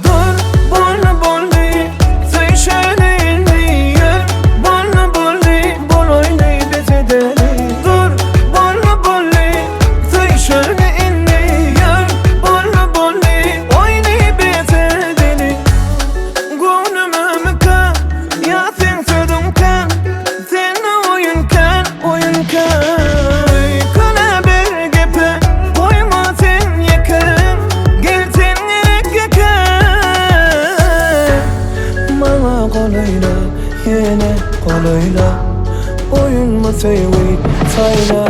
Dur boldy boldy söýşeli indi ýör Boldy boldy bolaýly bes edeli Dur boldy boldy söýşeli indi ýör Boldy boldy oýny bes edeli Göwnümemika ýa seň sözüňkä Sende oýun kän oýun kän Öýkele bir gepe goýma sen ýeke Gel sen gerek ýeke Maňa golaýla ýene golaýla Oýunmy söýgi saýla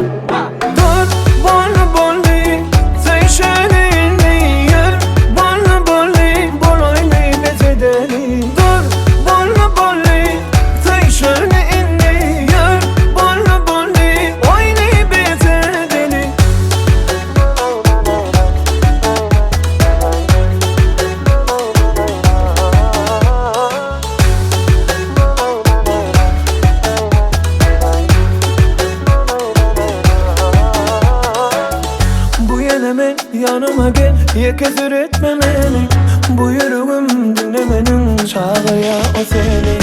Dur boldy boldy söýşeli indi ýör Boldy boldy bolaýly bes edeli Dur boldy boldy söýşeli indi ýör Boldy boldy oýny bes edeli. Bu ýene men ýanyma gel ýeke süretme meni Bu ýüregim diňle meniň çagyrýar o seni.